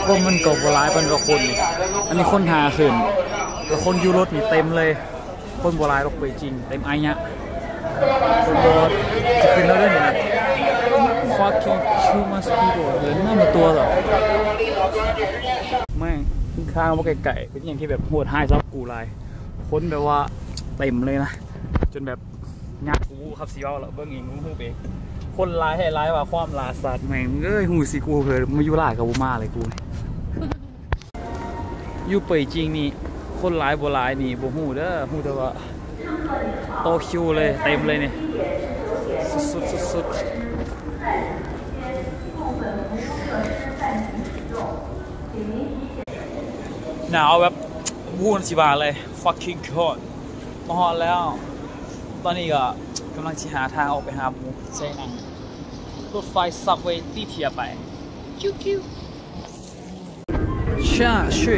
ຄົນມັນກໍບໍ່ຫຼາຍປານໃດຄົນນີ້ ອັນນີ້ຄົນຫາຂຶ້ນ ແລ້ວຄົນຢູ່ລົດນີ້ເຕັມເລີຍ. ຄົນບໍ່ຫຼາຍດອກ ເປີຍຈິງເຕັມໄອຍະ. ຄົນບໍ່ຈະຂຶ້ນແລ້ວເດ້ນີ້ fucking too much people ເດີນມາບໍ່ຕົວດອກ. ແມ່ງ ຂ້າງໆ ບໍ່ໄກໆ ເປັນຫຍັງທີ່ແບບໂຫດຮ້າຍສຳລັບກູຫຼາຍ ຄົນແບບວ່າເຕັມເລີຍນະ ຈົນແບບຍາກ ກູບໍ່ຮູ້ຄັບຊິເວົ້າລະ ເບິ່ງເອງຮູ້ເອງ. ຄົນຫຼາຍແທ້ຫຼາຍວ່າ ຄວາມຫຼ້າສັດ ແມ່ງເອີຍ ຮູ້ຊິກູເຮີ ມາຢູ່ຫຼາຍກໍບໍ່ມາເລີຍກູ. ຢູ່ເປີຍຈິງນີ້ ຄົນຫຼາຍບໍ່ຫຼາຍນີ້ບໍ່ຮູ້ເດີ ຮູ້ແຕ່ວ່າຕໍ່ຄິວເລີຍ ເຕັມເລີຍນີ້ ສຸດໆ ສຸດໆ. ໜາວແບບບໍ່ຮູ້ຊິວ່າເລີຍ fucking cold. ມາຮອດແລ້ວ ຕອນນີ້ກໍກຳລັງຊິຫາທາງອອກໄປຫາໝູ່ ໃສ່ນັ່ງລົດໄຟ subway ຕີທຽໄປ ຄິວໆ. ຊາ ຊິ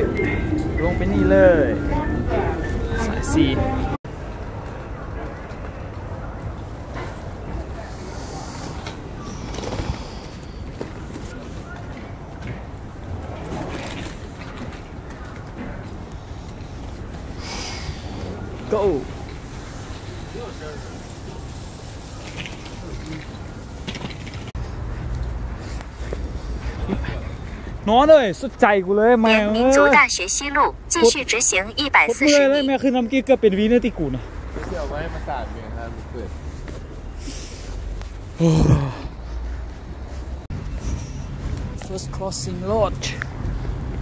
ລົງໄປນີ້ເລີຍ ສາຍສີ່. Go. ນອນເອີຍ ສຸດໃຈກູເລີຍແມ່ງເອີຍ. 沿民族大学西路继续直行一百四十米. ແມ່ ຄືນຳກີ້ເກືອບເປັນວີນະຕິກູນະ. First crossing road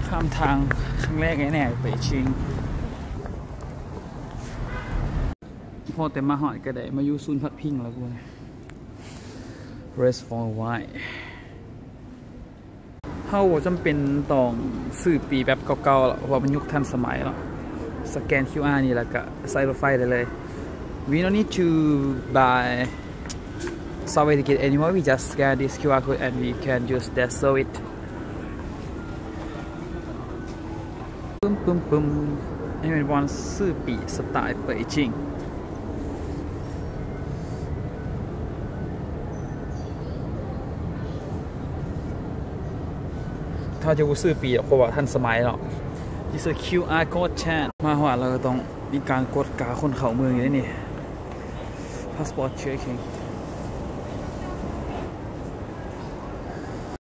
ຂ້າມທາງຄັ້ງແລກໃນເປັຍຈິງ. ພໍແຕ່ມາຮອດກໍໄດ້ມາຢູ່ສູນພັກພິງແລ້ວກູ. Rest for a while. ເຮົາບໍ່ຈຳເປັນຕ້ອງຊື້ປີ້ແບບເກົ່າໆແລ້ວ ເພາະວ່າມັນຍຸກທັນສະໄໝແລ້ວ. ສະແກນຄິວອານີ້ແລ້ວກະໃຊ້ລົດໄຟໄດ້ເລີຍ. We don't need to buy subway ticket anymore. We just scan this QR code and we can use that service. ປຶ້ມໆໆ ອັນນີ້ແມ່ນບ່ອນຊື້ປີ້ສະໄຕເປີຍຈິງ. ຖ້າຈະບໍ່ຊື້ປີ້ດອກ ເພາະວ່າທັນສະໄໝເນາະ. This is QR code scan. ມາຮອດແລ້ວກໍຕ້ອງມີການກວດກາຄົນເຂົ້າເມືອງຢູ່ໃນນີ້ passport checking.